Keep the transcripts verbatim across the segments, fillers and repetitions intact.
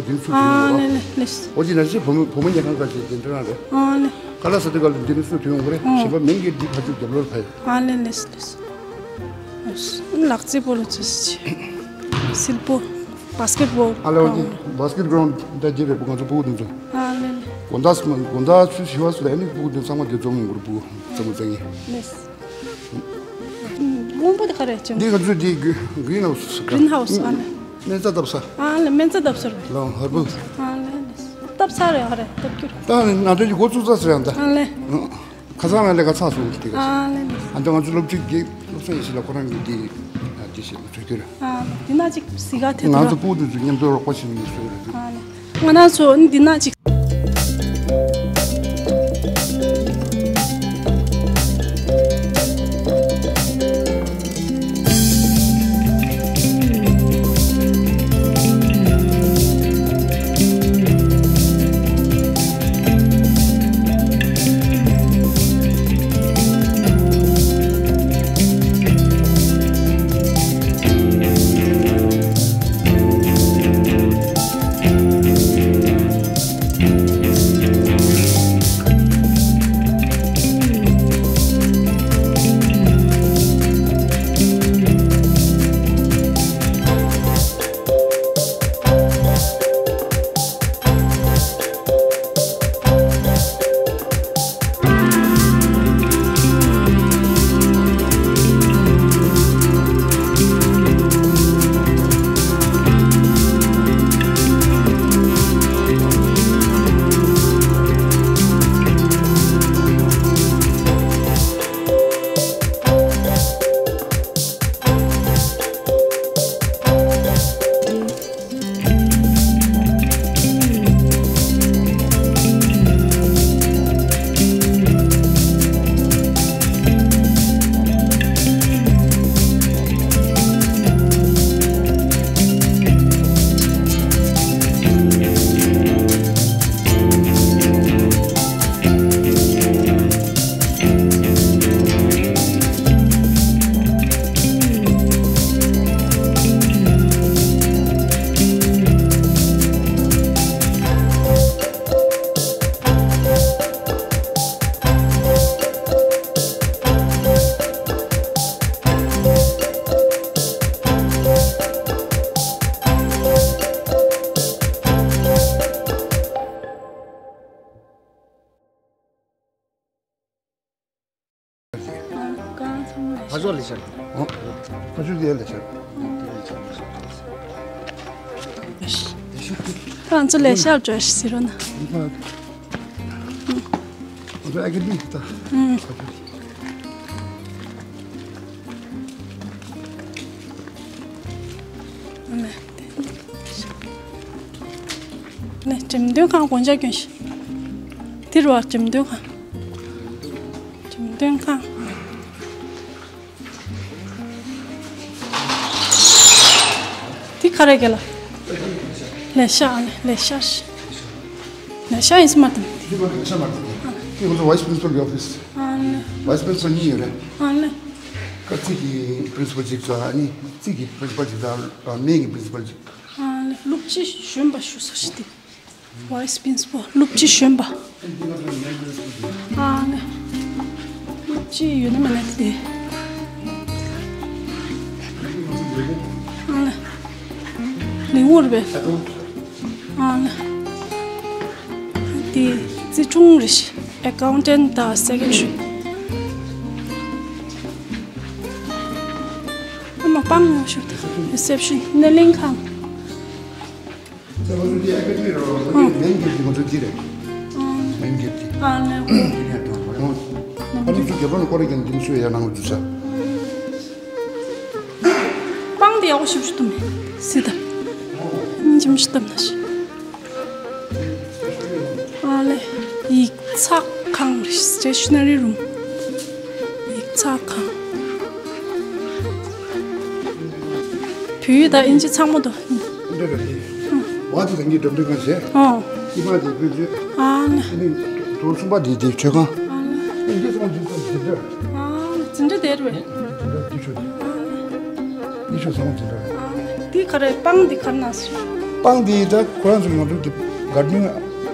འདི་ཚུར་ཐོན་ཡོང་རོགས། ཨ་ལེ་ལེ་ལེ། འོ་ཅི་ན་ཅི་བུ་མོ་བུ་མོ་ཉལ་ཁང་ག་ཅིག་འདི་འདྲ་རང་རེད། ཨ་ལེ། ཁ་ལག་ཟ་དུས་ག་ལ་འདི་ནས་ཚུར་ཐོན་ཡོང་གི་རེད། ཨ། གཞན་པ་མིང་གི་འདི་ཕ་ཚུར་རྒྱབ་ལོག་ཕ་ཡོད། ཨ་ལེ་ལེ་ལེ། ལག་རྩེད་སྤོ་ལོ་ཅི་ཞིག་སིལ་སྤོ། བྷ་སི་ཀེ་ཊི་བྷོལ། ཨ་ལེ་འོ་ཅི་བྷ་སི་ཀེ་ཊི་གྷི་རའུན་ཌི་འདྲ་ཅིག་རེད། བུ་ང་ཚོ་སྤུ་གུ་འདི་ཚོ། ཨ་ལེ་ལེ། དགོང་དག་སུ་དགོང་དག་ཚུར་བཞི་པ་ཚུར་ལ་ཨ་ནི་སྤུ་གུ་འདི་ཚང་མ་འདི་འཛོམས་ཡོང་གི་རེད། སྤུ་གུ་ཚང་མ་ཚང་གི། ལེ། སྔོན་པོ་དེ་ག་རེ་བྱུང་། འདི་ང་ཚོའི་འདི་གི་གི་རིན་ཧའུ་སི། གི་རིན་ཧའུ་སི། ཨ་ལེ། སྨན་རྩྭ་བཏབ་ས། ཨ་ལེ་སྨན་རྩྭ་བཏབ་ས་རེད། ལོ་ཧར་བུ། ཨ་ལེ་ལེ། བཏབ་ས་རེད། ཨ་རེ་བཏབ་རྒྱུ་རེད། ད་ང་ཚོའི་འགོ་བཙུགས་ས་ཟེར་ཡང་ད། ཨ་ལེ། ཁ་སང་ལ་ལས་ཀ་ཚར་སོང་དེ་ག། ཨ་ལེ་ལེ། ཨ་ད་ང་ཚོ་སློབ་ཁྲིད་ཀྱི་སློབ་གསོ་ཡེ་ཤེས་ལ་ཁོ་རང་གི་འདི་འདི་ཞིག་ལ་ཚུད་རྒྱུ་རེད། ཨ་འདི་ན་ཅིག་གཟིགས་ག་དེ་ང་ཚོ་ཚོ་སྤུ་གུ་དེ་ཚོ་མཉམ་དུ་རོགས་པ་བྱེད་མི་སོས་རེད། ཨ་ལེ། ང་རང་ཚོ་འདི་ན་ཅིག་ཕ་ཕྱོགས་ལས་བྱ། ཨོ། ཕ་ཕྱོགས་ལས་བྱ། ཁྱེད་རང་ཚོ་ལས་བྱ་འགྲོ་ཞིག་ཟེར་རོ་ན། ཨོ་ཨ་ཀི་ལི་ད། ཨུམ། ནས་འགྲེམས་སྟོན་ཁང་སྒོ་ལྕགས་གྱོན་ཞིག་དེ་རུ་བ་འགྲེམས་སྟོན་ཁང་། འགྲེམས་སྟོན་ཁང་། དེ་ག་རེ་ག་ལ། ལས་ཤག་ཨ་ནི་ལས་ཤག་ཤིག་ལས་ཤག་ཡིན་སྲིད་མ་དང་། དེ་ལས་ཤག་མ་དང་། དེ་ང་ཚོ་vice principal་གི་office། ཨ་ནི། vice principal་གཉིས་ཡོད་རེད། ཨ་ནི། ཀ་རྩིས་ཀྱི་principal་གཅིག་དང་ཨ་ནི་རྩིས་ཀྱི་principal་གཅིག་དང་སྨན་གྱི་principal་གཅིག་ཨ་ནི་སློབ་སྤྱི་གཞོན་པ་ཞུ་ས་ཞིག་དེ། vice principal་སློབ་སྤྱི་གཞོན་པ། ཨ་ནི། སློབ་སྤྱི་ཡོད་ན་མེད་ན་དེ། ཨ་ནི། ལེའུ་རེད་པས། ཨ་ནི། དེ་རྩིས་སྲུང་རེད། accountant་དང་secretary། ཨ་མ་སྤང་ཡོང་ཞུ། reception་སྣེ་ལེན་ཁང་། ང་ཚོ་འདི་ཨ་ཀ་ཌི་མི་རོ། ཨ། མེན་གེ་ཊི་ང་ཚོ་འདི་རེད། ཨ། མེན་གེ་ཊི། ཨ་ལེ། ཨ་ནི་ཚོ་རྒྱ་བོད་ནས་སྐོར་ར་རྒྱག་འདི་ཚོ་ཡ་ནང་འཛུལ་ས། སྤང་དེ་ཡག་པོ་ཞིབ་ཞིབ་ཏུ་མེད། སི་ད། ཉིན་ཅིམ་ཞིབ་ཏུ་ན་ཞིག་ཨ་ལེ། ཡིག་ཚགས་ཁང་རེད། stationery room། ཡིག་ཚགས་ཁང་། བོད་ཡིག་དང་ཨིན་ཇི་ཚང་མ་འདུག་འདི་རེད། ཨ། བ་དེ་རང་གི་འགྲེམས་སྟོན་ཁང་བྱས། ཨོ། ཁྱི་མ་དེ་བོད་ཆས། ཨ་ནི། ཨ་ནི་དོ་གསུམ་པ་དེ་དེ་མཆོད་ཁང་། ཨ་ནི། ཨ་ནི་འདི་ཚང་མ་འཛིན་གྲྭ་འཛིན་གྲྭ། ཨ་ནི་འཛིན་གྲྭ་དེ་རེད། འཛིན་གྲྭ་འདི་ཆོས་དེ། ཨ་ནི། འདི་ཆོས་ཚང་མ་འཛིན་གྲྭ་རེད། ཨ་ནི་འདི་ག་རེ་སྤང་འདི་ག་རེ་ན་སོང་། སྤང་འདི་ད་ཁོ་རང་ཚོ་ང་ཚོ་འདི་གར་ཌེ་ནིང་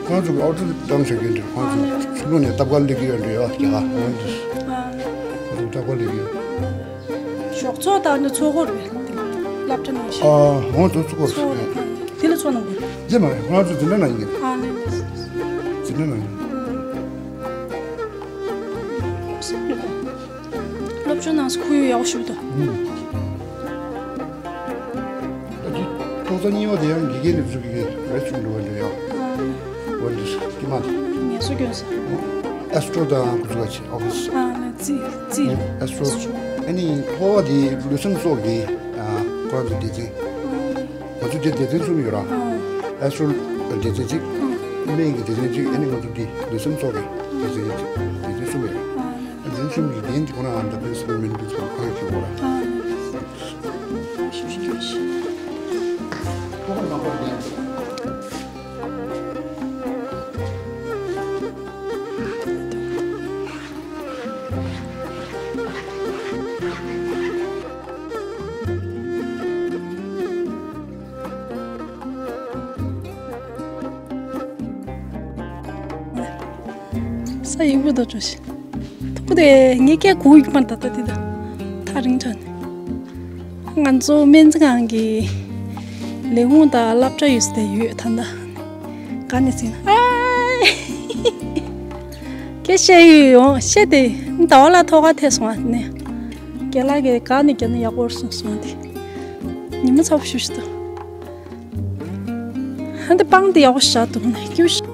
ཁོ་རང་ཚོ་གི་ཨོར་ཌར་བཏང་བཞག་གི་འདུག་ཁོ་རང་ཚོ་ཕྱི་ལོགས་ནས་སྟབས་ཀ་ལེགས་ཀྱི་ཡོད་འདྲ་ཡོད་རྒྱ་གར་ཁོ་རང་ཚོ་ཁོ་ཚོ་སྟབས་ཀ་ལེགས་ཀྱི་ཡོད། ཞོགས་ཚོགས་དང་ནི་ཚོགས་འཁོར་རེད། སློབ་གྲྭ་ནང་བཞིན། ཨ་ཧོ་ཚོགས་ཚོགས་འཁོར་ཚོགས་རེད། དེ་ལ་ཚོགས་གནང་དགོས། རྗེས་མ་རེད་ཁོ་རང་ཚོ་འཛིན་གྲྭ་ནང་ཡིན་གྱི། ཨ་ནི་འཛིན་གྲྭ་ནང་ཡིན། སློབ་སྦྱོང་གནང་ས་ཁོར་ཡུག་ཡག་པོ་ཞིག་འདུག་ཨ་ཅེ་ཏོག་ཙམ་རྙིང་པ་དེ་ཡང་དགེ་རྒན་དེ་ཚོ་གིས་རེ་ཞིག་འགྲོ་བ་འདྲ་ཡང་། འོན་ཏེ་སྐྱེས་མ་དེ། ངལ་གསོ་སྐྱོན་ས། ཨེ་སི་ཊོ་དང་ཁོ་ཚོ་ག་ཆེ་ཨོ་ཕི་སི། ཨ་ནི་ཙི་ཙི། ཨེ་སི་ཊོ། ཨ་ནི་ཕོ་བ་དེ་ལུས་སེམས་སྲོག་གི་ཁོ་རང་ཚོ་སྡེ་ཚན། ང་ཚོ་དེ་སྡེ་ཚན་གསུམ་ཡོད་ར། ཨེ་སི་ཊོ་སྡེ་ཚན་གཅིག་སྨན་གྱི་སྡེ་ཚན་གཅིག་ཨ་ནི་ང་ཚོ་དེ་ལུས་སེམས་སྲོག་གི་སྡེ་ཚན་གཅིག་སྡེ་ཚན་གསུམ་ཡོད་ར། སྡེ་ཚན་གསུམ་གྱི་འགན་དེ་ཁོ་རང་ཨ་ནི་ད་པི་རིན་སི་པལ་མེན་པི་རིན་སི་པལ་ཁོ་རང་གིས་ཁྱེར་དགོས་ར། ས་ཡིག་པོ་དང་འགྲོ་ཞིག་ཐུག་དེ་ངས་སྐད་གོ་ཡིག་མར་ད་ལྟ་དེ་དང་ཐག་རིང་དྲགས་ནས། ང་ཚོ་སྨན་རྩིས་ཁང་གི་ལས་ཁུངས་དང་སློབ་གྲྭ་ཡོད་ས་དེ་ཡོད་ད་ལྟ། ག་ནས་ཟིན་ཨ། ཁྱེད་བཤད་ཡོད་ཡོང་བཤད་དེ་ཟླ་བ་ལ་ཐོག་ཁ་ཐེ་སོང་ཨ་ནས། རྒན་ལགས་ཀྱིས་ག་ནས་རྒྱབ་ན་ཡག་པོ་རེད་གསུངས་སོང་དེ། ཉི་མ་ཚ་པོ་ཞུ་ཞུ་དང་། ཧ་འདི་སྤང་འདི་ཡག་པོ་བཞག་འདུག་ནས་སྐྱུ་ཤ།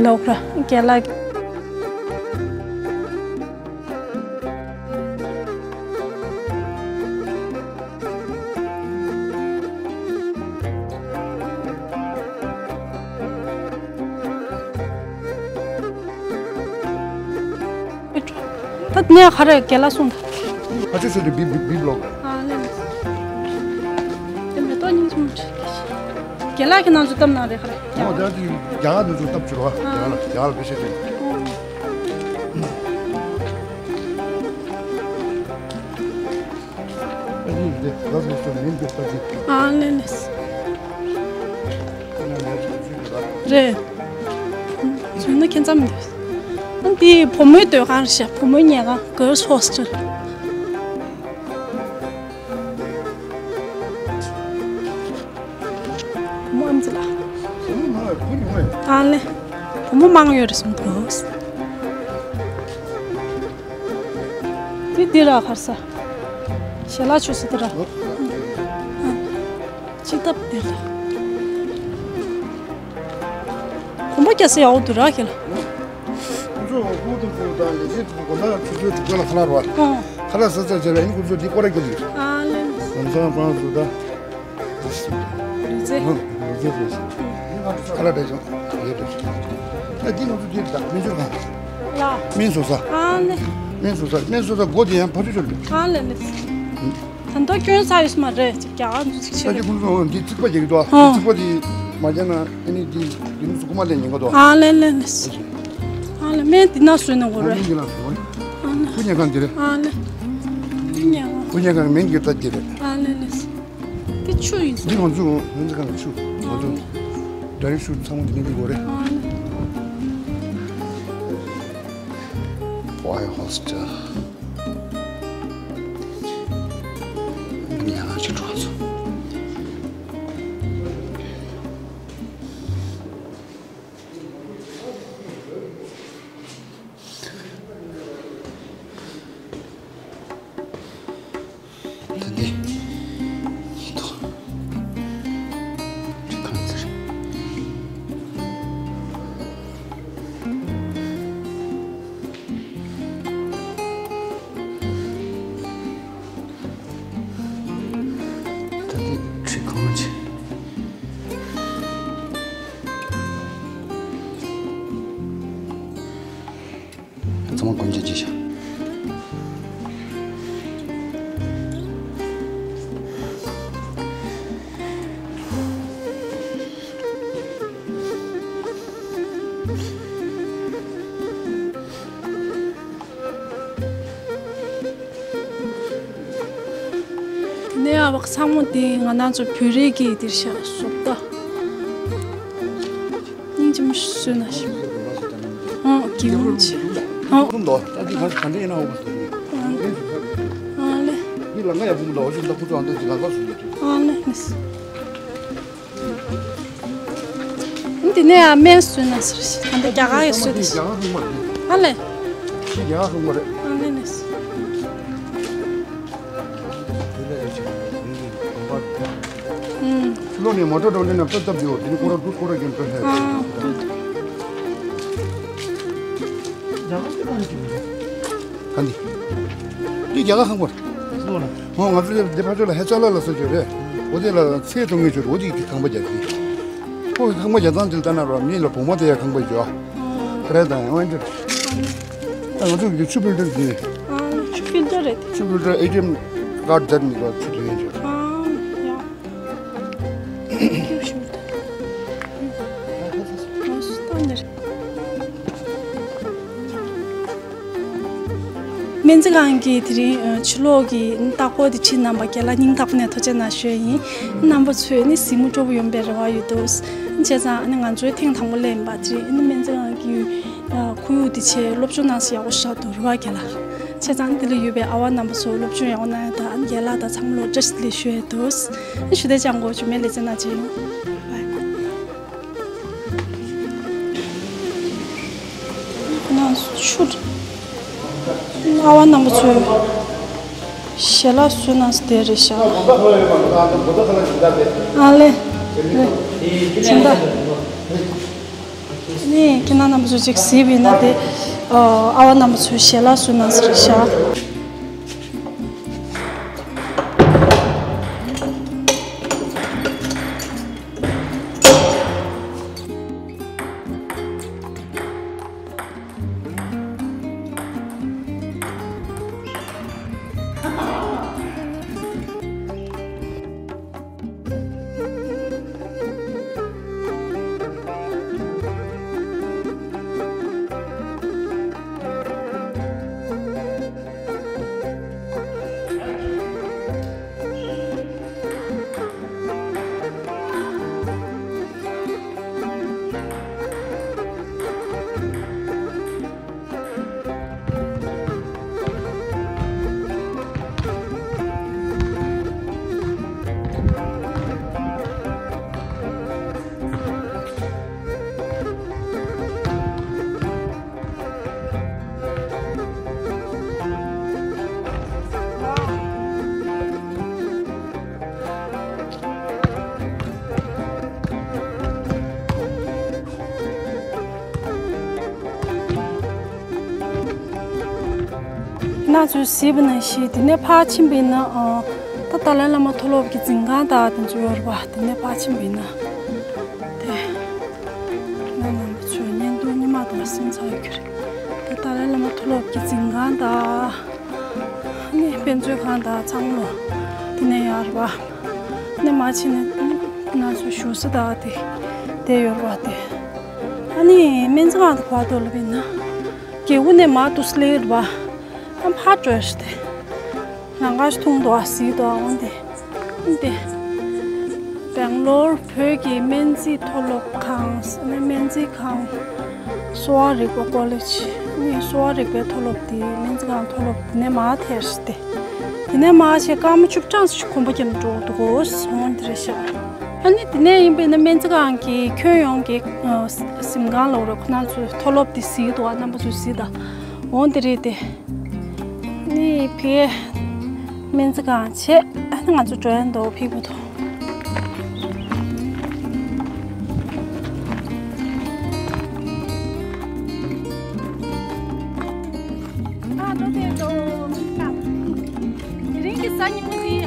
ལོག་ར་རྒན་ལགས། ད་ནས་ཁ་རེ་རྒན་ལགས་གསུངས་ད། ཨ་ཅེ་ཚོ་དེ་བིབ་བིབ་བིབ་ལོག་ཨ་ལེ། དེ་མེ་ཏོག་གཉིས་གསུངས་རྒན་ལགས་ཁྱེད་རང་ཚོ་གཏམ་གནང་རེད་ཁ་རེ། ཨོ་ད་དེ་རྒྱ་གར་དེ་ཚོ་སྟབས་བྱེད་རོགས་རྒྱ་གར་ལ་རྒྱ་གར་ལ་དཔེ་ཆ་དེ། ཨ་ནི་དེ་ལགས་སོ་སོ་མིང་དེ་ལྟ་དུས། ཨ་ལེ་ལེ། རེད། བྱུང་ན་ཁྱད་མཚར་མི་འདུག་ཨ་འདི་བུ་མོའི་སྡོད་ཁང་རེད་ཤག་བུ་མོའི་ཉལ་ཁང་། Girls Hostel། བུ་མོ་ཨམ་ཙི་ལགས། བུ་མོ་མང་བས་བུ་ཉུང་བས། ཨ་ལེ། བུ་མོ་མང་ཡོད་རེད་གསུངས་འདུག་འདི་འདི་ར་ཁར་ས། ཞལ་ལག་མཆོད་ས་འདི་ར། སྤྱི་ཐབ་འདི་ར། གོམ་པ་རྒྱག་ས་ཡག་པོ་འདུག་ར་ཁྱེད་ལ། ཁོང་ཚོ་ཧུ་དང་ཧུ་དང་ལས་བྱེད་དང་དགོན་པ་ཆུ་ཚོད་དྲུག་པ་ལ་ཁ་ལག་རོགས། ཨོ། ཁ་ལག་ཟ་ཚར་རྗེས་ལ་ཡིན་ཁོང་ཚོ་འདི་སྐོར་ར་སྐྱེལ་གྱི་རེད། ཨ་ལེ། ང་ཚོ་ཁོང་ཚོ་ད། ལུས་རྩལ། ལུས་རྩལ་རེད། ཁ་ལག་འདྲ་ཅུང་ཡོད་རེད། ད་འདི་ང་ཚོ་འདིར་ད་སྨན་སྦྱོར་ཁང་། ལ། སྨན་བཟོ་ས། ཨ་ནི། སྨན་བཟོ་ས་སྨན་བཟོ་ས་སྒོ་དེ་ཡང་ཕར་ཚུར་ཤོར་འདུག་ཨ་ལེ་ལེ། ད་མདོ་སྐྱོན་ས་ཡོད་ས་མ་རེད་ཅིག་རྒྱ་གར་འདུག་ཅིག་ད་ཆེ་ཅིག་ཁོང་ཚོ་འདི་རྩིག་པ་རྒྱག་གི་འདུག་ཨ། རྩིག་པ་དེ་མ་རྒྱག་ན་ཨ་ནི་འདི་འདི་ནུས་སུ་རྐུ་མ་ལེན་ཉེན་ཁ་འདུག་ཨ་ལེ་ལེ་ལེ། ཨ་ལེ་སྨན་འདི་ན་བཟོས་ནས་འགོ་རེད། ཁོང་ཚོ་འདི་ལ་བཟོས། ཨ་ལེ། ཁུ་ཉལ་ཁང་འདི་རེད། ཨ་ལེ། ཁུ་ཉལ་ཁང་། ཁུ་ཉལ་ཁང་མིང་གི་ད་འདི་རེད། ཨ་ལེ་ལེ། དེ་ཆུ་ཡིན་ས། འདི་ང་ཚོ་ང་ཚོ་གང་ཆུ་ང་ཚོ་ཌ་རེག་ཤུ་ཚང་མ་འདི་ནས་འདི་གོ་རེད། Boy Hostel། ཉལ་ཁང་ཅིག་འགྲོ་ཚོ། ད་འདི། ཡིན་ཐོག་ཁང་ཚར། ད་འདི་ཁྲི་གང་ཆེ། ཚང་མ་སྒོ་འབྱེད་བྱས་ཤག་ཨ་བག་ཚང་མོ་དེ་ང་རང་ཚོ་བོད་རིགས་ཀྱི་དེར་ཤ་སོབ་ད། སྙིང་རྗེ་མོ་བཟོས་ན་ཤི། ཨོ་གི་འོང་ཆེ། ཨོ། ཁུམ་དོ། ད་འདི་ག་ག་འདྲ་ཡིན་ན་འོ་བ་དོ་ནི། ཨ་ལེ། འདི་ལ་ང་ཡ་བུམ་དོ་ཤིན་ད་ཁུ་ཚོ་ཨ་འདི་ཅི་ག་ག་སུ་ཡོད། ཨ་ལེ་མིས། འདི་ནས་ཡ་སྨན་བཟོས་ན་ཟེར་ཞིག་ད་འདི་རྒྱ་གར་གྱི་བཟོས་དེ་ཞིག་རྒྱ་གར་ཁུག་མ་རེད། ཨ་ལེ། ཤི་རྒྱ་གར་ཁུག་མ་རེད། ཨ་ལེ་ལེ། ཨུམ། ལོ་ནས་མོ་ཊ་འགྲོ་ལེན་ན་ཕར་སྟབས་བདེ་བོ་དེ་ནི་ཁོ་ར་འདུག་ཁོ་ར་རྒྱབ་ཏུ་ལྷས། ཨ། རྒྱ་གར་ཁུག་མ་རེད། ག་འདི། འདི་རྒྱ་གར་ཁང་པ་རེད། ཨོ་ང་ཚོ་འདི་ཕ་ཆོས་ལ་ཧེ་ཙ་ལ་ལ་སོ་ཆོས་རེད། འོ་དེ་ལ་ཚེ་ཐུང་ངེས་ཆོས་འོ་དེ་གི་ཁང་པ་རྒྱག་གི། ཁོ་གི་ཁང་པ་རྒྱག་སྟངས་དེ་ལྟ་ན་རོ་མི་ལ་བུ་མོ་དེ་ཡ་ཁང་པ་རྒྱག་རེད་དང་ཡང་འདྲ། ད་ང་ཚོ་གི་ཆུ་ཕིལ་ཊར་དེ། ཆུ་ཕིལ་ཊར་རེད། ཆུ་ཕིལ་ཊར་ཨེ་ཊི་ཨེམ་ཀར་ཌི་རྫ་ནི་རོ་ཆུ་དེ་ཡན་ཆོས། སྨན་རྩིས་ཁང་གི་དེ་རིང་ཕྱི་ལོགས་ཀྱི་ལྟ་སྐོར་དེ་ཁྲིད་གནང་པ་རྒན་ལགས་སྙིང་ཐག་པ་ནས་ཐུགས་རྗེ་གནང་ཞུ་ཡ་ཡིན། རྣམ་པ་ཚོས་ནི་གཟིགས་མོ་སྤྲོ་པོ་ཡོང་པའི་རེ་བ་ཡོད་འདུག་བྱས་ཙང་ནི་ང་ཚོའི་ཐེངས་དང་པོ་སླེབས་ཡིན་པ་དེ་རིང་ནི་སྨན་རྩིས་ཁང་གི་ཁོར་ཡུག་དེ་ཆེ་སློབ་སྦྱོང་གནང་ས་ཡག་པོ་ཞིག་འདུག་རེད་བ་རྒན་ལགས། བྱས་ཙང་འདི་ལ་ཡོད་པའི་ཨ་བ་རྣམ་པ་ཚོ་སློབ་སྦྱོང་ཡག་པོ་གནང་ཡ་དང་རྒན་ལགས་དང་ཚང་མ་ལོ་བཀྲ་ཤིས་བདེ་ལེགས་ཞུ་ཡ་འདུག་ཞུ་བདེ་ཅང་གོ་ཆུ་མེད་ལས་ཚེ་ན་ཅི་ཡོང་། ཁོ་ན་ཆུ། ཨ་བ་རྣམ་པ་ཚོས་ཞལ་ལག་བཟོས་གནང་ས་དེ་རེད་ཤག་ཨ་ལེ། ལེ། སྦྱིན་བདག་ནི་ཁྱེད་རྣམ་པ་ཚོ་ཅིག་གཟིགས་པ་ཡིན་ན་དེ་ཨ་བ་རྣམ་པ་ཚོས་ཞལ་ལག་བཟོས་གནང་ས་རེད་ཤག་ང་ཚོས་གཟིགས་པ་ནང་བཞིན་དེ་ནས་ཕར་ཕྱིན་པ་ཡིན་ན་ཨ། ད་ཏཱ་ལའི་བླ་མ་མཐོ་སློབ་ཀྱི་འཛིན་ཁང་དང་དེ་ཚོ་ཡོད་རེད་པ། དེ་ནས་ཕར་ཕྱིན་པ་ཡིན་ན་དེ། ང་རྣམ་པ་ཚོས་བརྙན་ཐུང་ཉི་མ་དང་སེམས་ཚ་ཡོད་ཀྱི་རེད། ད་ཏཱ་ལའི་བླ་མ་མཐོ་སློབ་ཀྱི་འཛིན་ཁང་དང་། ནི་དཔེ་མཛོད་ཁང་དང་ཚང་མ་དེ་ནས་ཡོད་རེད་པ། ནི་མར་ཕྱིན་ནས་ང་ཚོ་བཞུགས་ས་དང་དེ་དེ་ཡོད་རེད་པ་དེ། ཨ་ནི་སྨན་རྩིས་ཁང་དུ་བར་དུ་ལ་བས་ན་རྒྱལ་སྒོ་ནས་མར་འདུག་སེ་སླེབས་རེད་པ། ཨ་ཕར་འགྲོ་ཡ་རེད་དེ། ལམ་ཁ་ཞིག་མཐོང་འདུག་ཨ་གཟིགས་འདུག་ཨ་འོང་དེ། འདི། སྦེང་ལོར་བོད་ཀྱི་སྨན་རྩིས་མཐོ་སློབ་ཁང་། སྨན་རྩིས་ཁང་། གསོ་བ་རིག་པ་ཀོ་ལེཇ། ནི་གསོ་བ་རིག་པའི་མཐོ་སློབ་འདི་སྨན་རྩིས་ཁང་མཐོ་སློབ་འདི་ནས་མར་ཐལ་ཏེ། འདི་ནས་མར་ཆེ་སྐར་མ་བཅུ་གྲངས་ཤིག་གོམ་པ་བརྒྱབ་ནས་འགྲོ་འདུག་གོ་སོང་འདི་རེད་ཤག་ཨ་ནི་འདི་ནས་ཡིན་པས་ན་སྨན་རྩིས་ཁང་གི་ཁྱོན་ཡོངས་ཀྱི་གཟིམ་ཁང་ལ་འོ་རེད། ཁོ་ན་ཚོའི་མཐོ་སློབ་འདི་གཟིགས་འདུག་ཨ་རྣམ་པ་ཚོས་གཟིགས་དང་འོང་འདི་རེད་དེ། ནི་ཕི་སྨན་རྩིས་ཁང་བྱས་ཨ་ནི་ང་ཚོ་འགྲོ་ཡ་འདུག་ཕི་བུ་དོ། ཨ་ནོ་དེ་འགྲོ་མི་ཁ། དེ་རིང་གི་གཟའ་ཉི་མ་འདི་